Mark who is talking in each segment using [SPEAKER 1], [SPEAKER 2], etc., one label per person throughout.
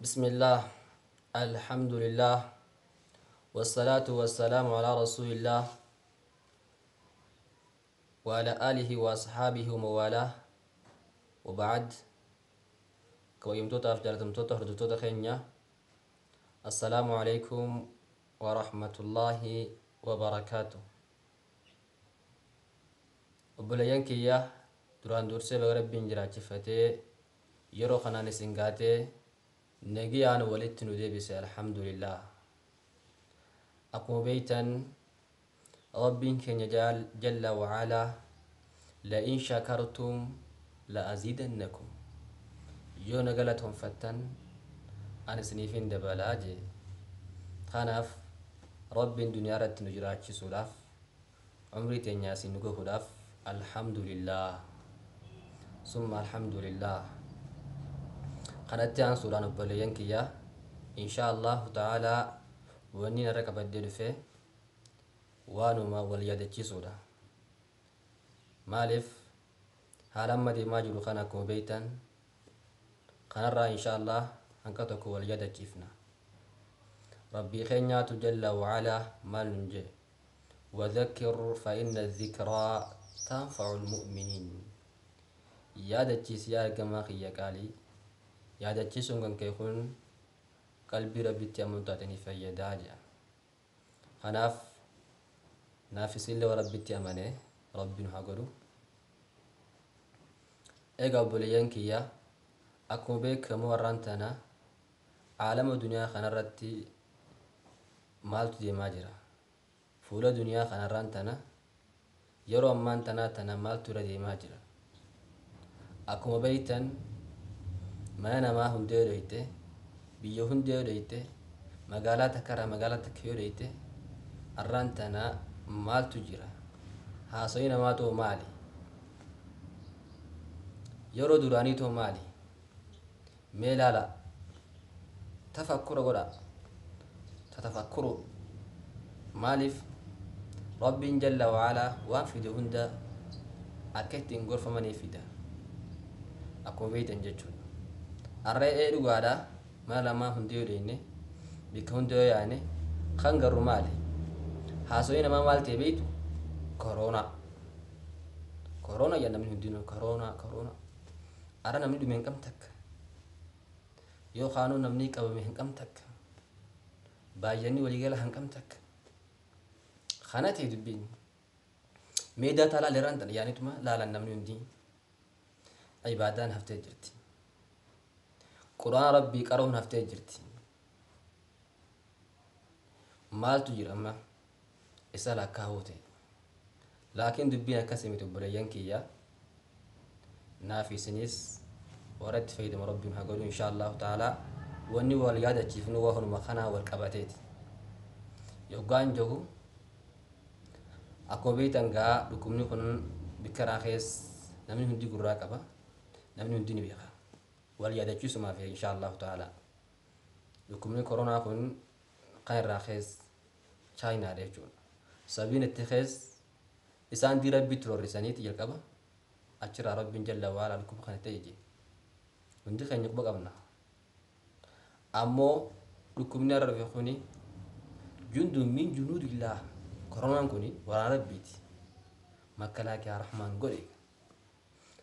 [SPEAKER 1] بسم الله، الحمد لله، والصلاة والسلام على رسول الله وعلى آله وأصحابه وموالاه، وبعد. Kabajamtootaaf jaalatamtoota hordoftoota keenya، السلام عليكم ورحمة الله وبركاته. Obboleeyyan kiyya, duraan dursee baga Rabbiin jiraachifatee yeroo kanaan isin gaatee nagiyaan walitti nu deebise. الحمد لله. Akkuma beeytan, Rabbiin keenya جل وعلا لئن شكرتم لأزيدنكم، yoo na galatoonfattan an isiniifin dabalaa jee. Kanaaf Rabbiin duniyaa irratti nu jiraachisuudhaaf, umrii teenya isin nu gahuudhaaf, الحمد لله ثم الحمد لله. Kanatti aansuudhaan, obboleeyyan kiyya, إن شاء الله تعالى wanni narra qabadhee dhufe waanuma wal yaadachiisuudha. Maaliif haala amma deemaa jiru kana akkuma beeytan kanarraa إن شاء الله hanqa tokko wal yaadachiifna. Rabbii keenyaatu جل وعلا maal nun jee? وذكر فإن الذكرى تنفع المؤمنين. Yaadachiisi yaa ergamaa kiyya qaalii, yaadachiisuun kan kee kun qalbii Rabbitti amantu taatanii fayyadaa jedha. Kanaaf naaf isinillee waan Rabbitti amane Rabbi nu haa godhu. Egaa obboleeyyan kiyya, akkuma beekamu warraan tana aalama duniyaa kanarratti maaltu deemaa jira? Fuula duniyaa kanarraan tana yeroo ammaan tanaa tana maaltu irra deemaa jira? Akkuma beeytan, mana namaa hundee yoo dhoyte, biyya hundee yoo dhoyte, magaalaa takka irraa magaalaa takka yoo dhoyte, arraan tana maaltu jira? Haasawii namaa too maali? Yeroo duraanii too maali? Mee ilaala, tafakkura godha, tatafakkuru. Maaliif Rabbiin جل وعلا waan fide hunda akka ittiin gorfamanii fida, akkuma beeytan jechuudha. Arree ee dhugaadha, mana lamaa hundi yoo deenne, bikka hundi yoo yaane, kan garuu maali? Haasawii namaa maal ta'e beeytu? Koroonaa, koroona jedha namni hundinuu, koroonaa, koroona. Ara namni dhume hin qabne takka, yoo kaanuu namni qabame hin qabne takka, baay'anni waliigala hin qabne takka. Kana ta'e dubbiin. Mee daataa laaleerraan tana yaanituma laalan, namni hundi ibaadaan haftee jirti, Quraana Rabbii qara'uun haftee jirti. Maaltu jira amma isa lakkaa'uu ta'e? Laakiin dubbiin akkasii miti, obboleeyyan kiyya. Naaf isinis warra itti fayyadamu Rabbiin haa godhu. إن شاء الله تعالى wanni wal yaadachiifnu waa hunuma kanaa wal qabateeti. Yoggaan jiru, akkuma beektan gaa, dhukkubni kun bikkaraa keessa namni hundi gurraa qaba, namni hundi ni beeka. Wal yaadachiisumaaf إن شاء الله تعالى. Dhukkubni koronaa kun kan irraa keessa Chaayinaadha jechuudha. Sababiin itti keessa isaan dii Rabbitti rorrisaniiti jalqaba achirraa Rabbiin جل وعلا dhukkuba kana ta'e je. Hundi keenya quba qabna. Ammoo dhukkubni har'a dhufe kuni جند من جنود الله. Koronaan kuni waraana Rabbiiti. Makalaakiyaa Rahmaan godhe,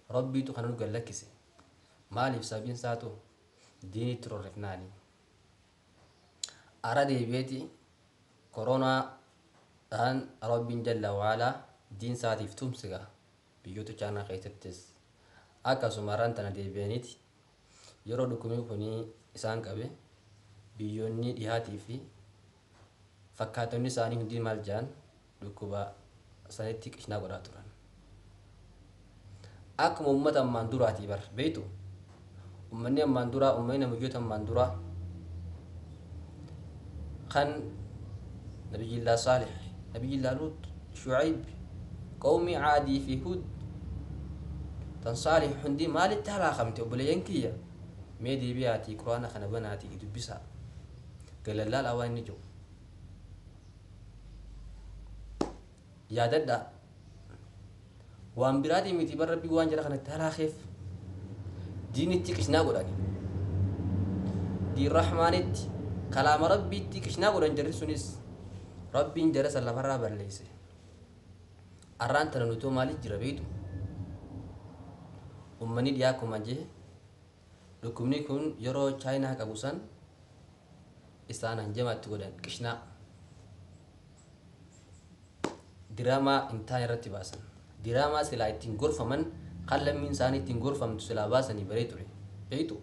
[SPEAKER 1] Rabbiitu kana nu gallakkise. Maaliif? Sababiin isaatu diinitti rorrifnaani. Ara deebi'eeti koronaadhaan Rabbiin جل وعلا diin isaatiif tumsiga biyyoota Chaayinaa keessattis akkasuma. Arraan tana deebi'aniiti yeroo dhukkubni kun isaan qabe, biyyoonni dhihaatii fi fakkaatonni isaanii hundi maal jedhan? Dhukkuba sanitti qishnaa godhaa turan. Akkuma uummata ammaan duraatii bar beeytu, uummanni ammaan duraa, uummanni namiyyoota ammaan duraa kan Nabiyyillaa Saalih, Nabiyyillaa Luut, Shucayb, qawmii Caadii fi Hud tan Saalih hundi maalitti halaakamte? Obboleeyyan kiyya, mee deebi'aatii Quraana kana banaatii dubbisaa, galallaal waan inni jiru yaadadhaa. Waan biraatii miti bar, Rabbii waan jara kanatti halaakeef diinitti qishnaa godhani. Diin rahmaanitti, kalaama rabbiitti qishnaa godhan. Jarri sunis rabbiin jara san lafarraa balleeyse. Arraan tana nutoo maaliif jira beeytu? Ummanni dhiyaa akkuma jee, dhukkubni kun yeroo Chaayinaa qabu san isaan hanjamaatti godhan, qishnaa diraamaa hin taane irratti baasan. Diraamaa silaa ittiin gorfaman, kan lammiin isaanii ittiin gorfamtu silaa baasanii baree ture beeytu.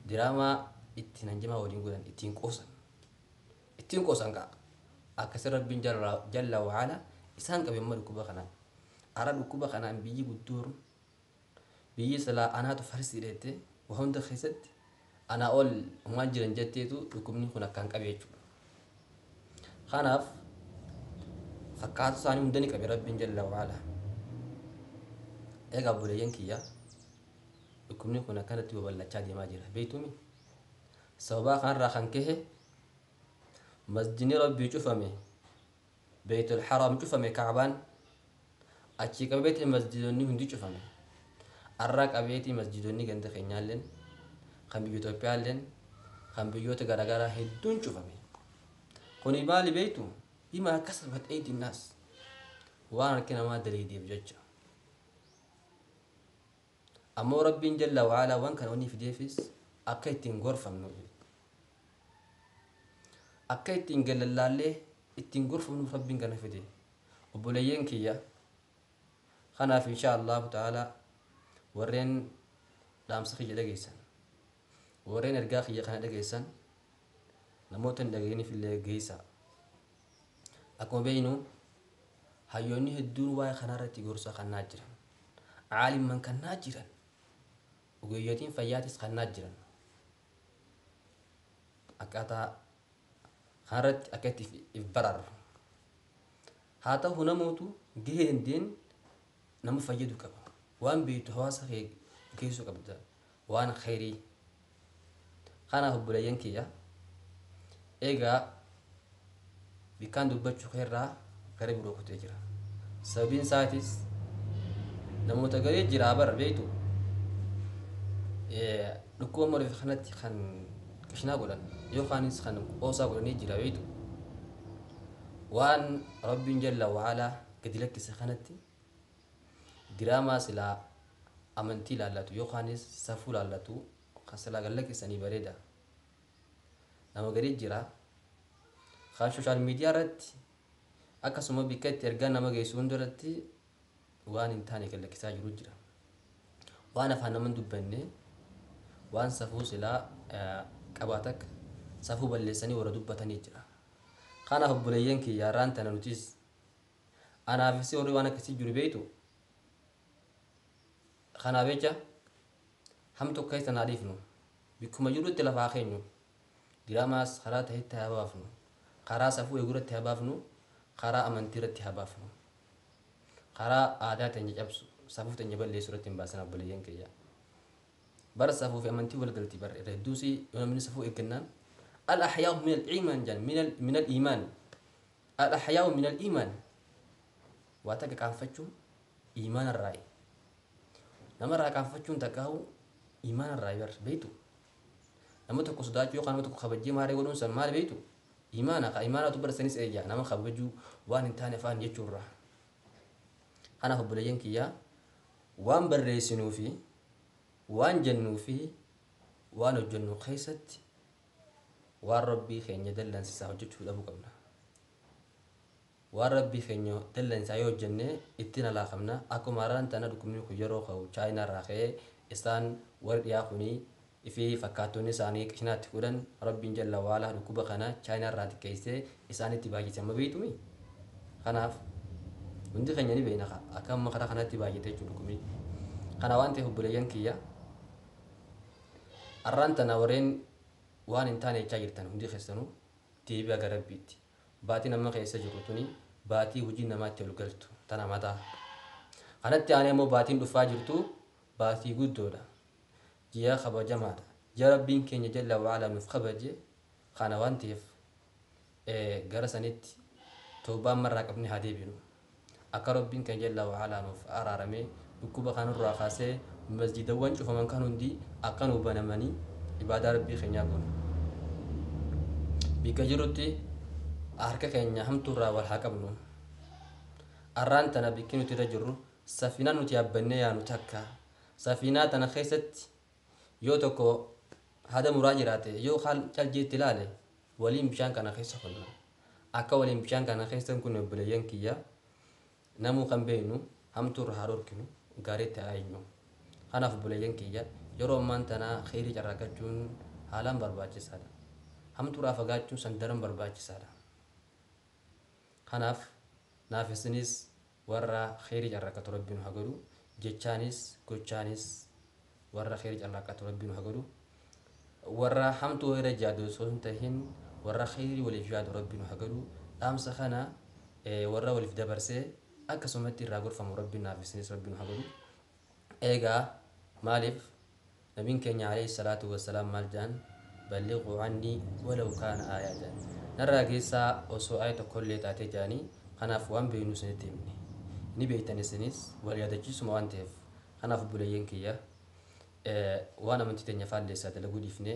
[SPEAKER 1] Diraamaa ittiin hanjamaa waliin godhan, ittiin qoosan, ittiin qoosan ka'a. Akkasi rabbiin jalla wa'ala isaan qabe. Amma dhukkuba kanaan, ara dhukkuba kanaan biyyi guddoon, biyyi silaa anaatu farsii dheette, waa hunda keessatti anaa ol waan jiran jetteetu, dhukkubni kun akkaan qabe jechuudha. Kanaaf fakkaatu isaanii hunda ni qabe rabbiin jalla wa'ala. Egaa obboleeyyan kiyya, dhukkubni kun akkanatti babal'achaa deemaa jira beeytumi. Sababaa kanarraa kan kahe masjidni rabbii cufame, beeytul haram cufame, kaabaan achii qabeeti masjidonni hundi cufame. Arraa qabeeti masjidonni ganda keenyaalleen, kan biyya Itoophiyaalleen, kan biyyoota garaagaraa hedduun cufame. Kuni maali beeytu? Bimaa kasabat aydi naas, waan harki namaa daleedeef jecha. Ammoo rabbiin jalla wa'alaa waan kana wanni fideefis akka ittiin gorfamnu, akka ittiin galallaallee ittiin gorfamnuuf rabbiin kana fide, obboleeyyan kiyya. Kanaaf insha allahu ta'ala warreen dhaamsa kiyya dhageessan, warreen ergaa kiyya kana dhageessan, namoota hin dhageenif illee geessa. Akkuma beeynu hayyoonni hedduun waa'ee kanarratti gorsa kannaa jiran, caalimman kannaa jiran, ogeeyyotiin fayyaatis kannaa jiran, akkaataa kanarratti akka itti if bararru haa ta'u, namootu gahee dandeen nama fayyadu qaba. Waan beektu hawaasa kee geessuu qabda, waan khayrii. Kanaaf obboleeyyan kiyya, egaa bikkaan dubbachuu keerraa gara biroo kutee jira. Sababiin isaatis namoota garee jiraa bara beektu, dhukkuba moriif kanatti kan qishnaa godhan yookaanis kan qoosaa godhanii jira beektu. Waan rabbiin jalla wa'alaa gadi lakkise kanatti diraamaa silaa amantii laallatu yookaanis safuu laallatu kan silaa gad lakkisanii bareeda. Nama garii jira kan social media irratti akkasuma bikka itti ergaa nama geessu hundarratti waan hin taane gad lakkisaa jiru jira. Waan afaan nama hin dubbanne, waan safuu silaa qabaatak safuu balleessanii warra dubbatanii jira. Kanaaf obboleeyyan kiyya, har'aan tana nutis anaafis warri waan akkasii jiru beektu, kanaaf jecha hamtu akka isa naa dhiifnu, bikkuma jirutti lafaa keenyu diraamaas karaa ta'etti haa baafnu, karaa safuu eeguratti haa baafnu, karaa amantii irratti haa baafnu, karaa aadaa teenya cabsu, safuu teenya balleessu irratti hin baasin. Obboleeyyan kiyya, bara safuu fi amantii wal galti bara irra hedduusi. Yoo namni safuu eeggannaan, الحياء من الإيمان جان من الإيمان، الحياء من الإيمان. Waa takka qaanfachuun iimaana irraayi. Namarraa qaanfachuun takkaahu iimaana irraayi bar beeytu. Nama tokko sodaachuu yookaan nama tokko kabajjee maaree godhuun san maal beeytu? Iimaana ka iimaanatu barsanis eeyya nama kabajuu waan hin taane afaan jechuurraa. Kanaaf obboleeyyan kiyyaa, waan barreessinuu fi waan jennuu fi waan hojjennu keessatti waan rabbii keenya dallansisaa hojjechuu dhabuu qabna. Waan rabbii keenya dallansisaa yoo hojjenne ittiin alaakamna. Akkuma har'aan tana dhukkubni kun yeroo ka'u Chaayinaa irraa ka'ee, isaan warri dhiyaa kunii fi fakkaattonni isaanii qishinaatti godhan, rabbiin jalla waalaa dhukkuba kana Chaayinaa irraa xiqqeessee isaanitti baay'ise amma beeytumi. Kanaaf hundi keenya ni beekna akka amma karaa kanatti baay'ate jechuudha dhukkubni. Kana waan ta'eef obboleeyyan kiyya, har'aan tana warreen waan hin taane jechaa jirtan hundi keessanuu deebi'a gara rabbiitti. Baatiin amma keessa jiru tuni baatii hojii namaatti ol galtu tana mataa. Kanatti aanee immoo baatiin dhufaa jirtu baatii guddoodha. Ji'a kabajamaadha. Ji'a rabbiin keenya jalla wa'alaa nuuf kabaje kana waan ta'eef gara sanitti toobaan marraa qabne haa deebinu. Akka rabbiin keenya jalla wa'alaa nuuf araaramee dhukkuba kanarraa kaasee masjidawwan cufaman kan hundi akka nu banamanii Ibaadaa Rabbii keenyaa goonu. Bikka jirrutti harka keenya hamtuurraa wal haa qabnu. Arraan tana bikki nuti irra jirru safiinaa nuti yaabbannee yaanu takka. Safiinaa tana keessatti yoo tokko hada muraa jiraate, yoo haal caljeetti ilaale, waliin bishaan kana keessa kunna. Akka waliin bishaan kana keessa kun, obboleeyyan kiyya, namuu kan beeknu hamtuurra haa dhorkinu, gaariitti haa eenyu. Kanaaf obboleeyyan kiyya, yeroo ammaan tanaa kheyrii carraaqachuun haalaan barbaachisaadha. Hamtuurraa fagaachuun san daran barbaachisaadha. Kanaaf naaf isinis warra kheyrii carraaqatu Rabbiin haa godhu. Jechaanis gochaanis warra kheyrii carraaqatu Rabbiin haa godhu. Warra hamtuu irra jaadu osoo hin tahin, warra kheyrii waliif yaadu Rabbiin haa godhu. Dhaamsa kana warra waliif dabarsee akkasumatti irraa gorfamu Rabbiin naaf isinis Rabbiin haa godhu. Eegaa maaliif nabiin keenya alayhi salaatu wassalaam maal jedhan? "Ballighuu annii walaw kaana aayaa" jedhan. Narraa geessaa osoo aaya tokkollee taatee jedhanii. Kanaaf waan beeknu isinitti himne, ni beektan, isinis wal yaadachiisuma waan ta'eef. Kanaaf obboleeyyan kiyya, waan amantii teenya faalleessaa dalaguu dhiifne,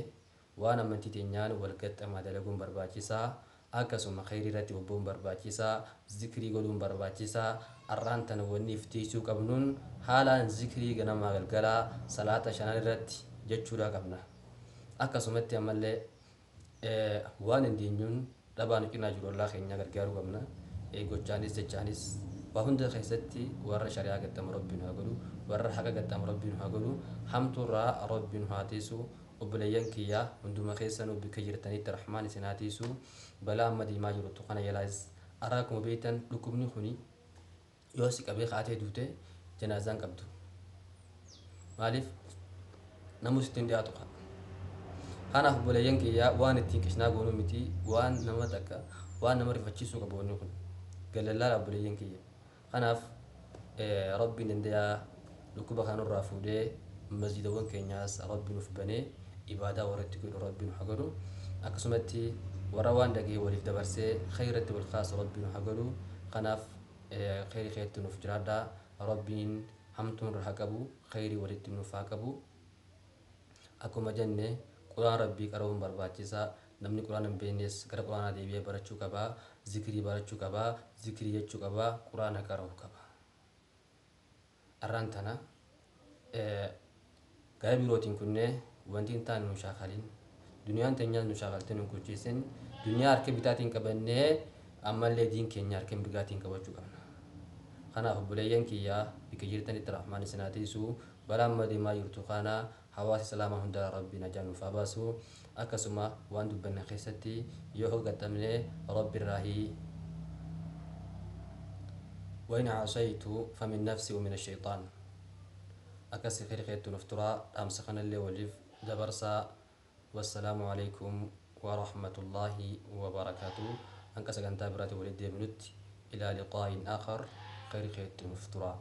[SPEAKER 1] waan amantii teenyaan wal gaxxamaa dalaguun barbaachisaa. Akkasuma kheyrii irratti bobba'uun barbaachisaa, zikrii godhuun barbaachisaa. Arraan tana wanni iftiisuu qabnuun haalaan zikrii ganamaa galgalaa salaata shanan irratti jechuudha qabna. Akkasumatti ammallee waan dandeenyuun dhabaa nu cinaa jiru, ollaa keenya gargaaruu qabna. Gochaanis jechaanis waa hunda keessatti warra shari'aa gaxxamu Rabbiin haa godhu, warra haqa gaxxamu Rabbiin haa godhu, hamtuurraa Rabbiin haa tiisu. Obboleeyyan kiyya, hunduma keessanuu bikka jirtanitti Rahmaan isin haa tiisu. Balaa amma deemaa jirtu kana jalaas araa akkuma beektan, dhukkubni kuni yoo si qabee kaatee duute janaazaan qabdu. Maaliif namus ittiin dhiyaatu? Kanaaf obboleeyyan kiyya, waan ittiin qishnaa goonuu miti, waan nama takka waan nama rifachiisuu qabu wanni kun galallaadha, obboleeyyan kiyya. Kanaaf Rabbiin dandayaa dhukkuba kanarraa fuudhee, masjidawwan keenyaas Rabbi nuuf banee, ibaadaa warra itti godhu Rabbi nu haa godhu. Akkasumatti warra waan dhagee waliif dabarsee kheyratti wal kaasu Rabbi nu haa godhu. Kanaaf kheyrii keetti nuuf jiraadhaa. Rabbiin hamtuun irra haa qabu, kheyrii walitti nuuf haa qabu. Akkuma jenne, Quraan Rabbii qara'uun barbaachisaa. Namni Quraan hin beeknes gara Quraanaa deebi'ee barachuu qabaa, zikrii barachuu qabaa, zikrii jechuu qabaa, Quraana qara'uu qaba. Arraan tana gara birootiin kunnee wanti hin taane nu shaakalin, duniyaan teenyaas nu shaakaltee nu kuchiisin. Duniyaa harka bitaatiin qabannee, ammallee diin keenya harka mirgaatiin qabachuu qabna. Kanaaf obboleeyyan kiyyaa, bikka jirtanitti Rahmaan isin haa tiisu. Balaa amma deemaa jirtu kana hawaasa islaamaa hundaa Rabbi najaa nuuf haa baasu. Akkasuma waan dubbanne keessatti yoo gaxxamne Rabbi irraahii. وإن عصيت فمن نفسي ومن الشيطان. Akkasi khayri keettu nuuf turaa. Dhaamsa kanallee waliif dabarsaa. والسلام عليكم ورحمة الله وبركاته. Hanqa sagantaa biraatti walitti deebinutti، إلى لقاء آخر، khayri keettu nuuf turaa.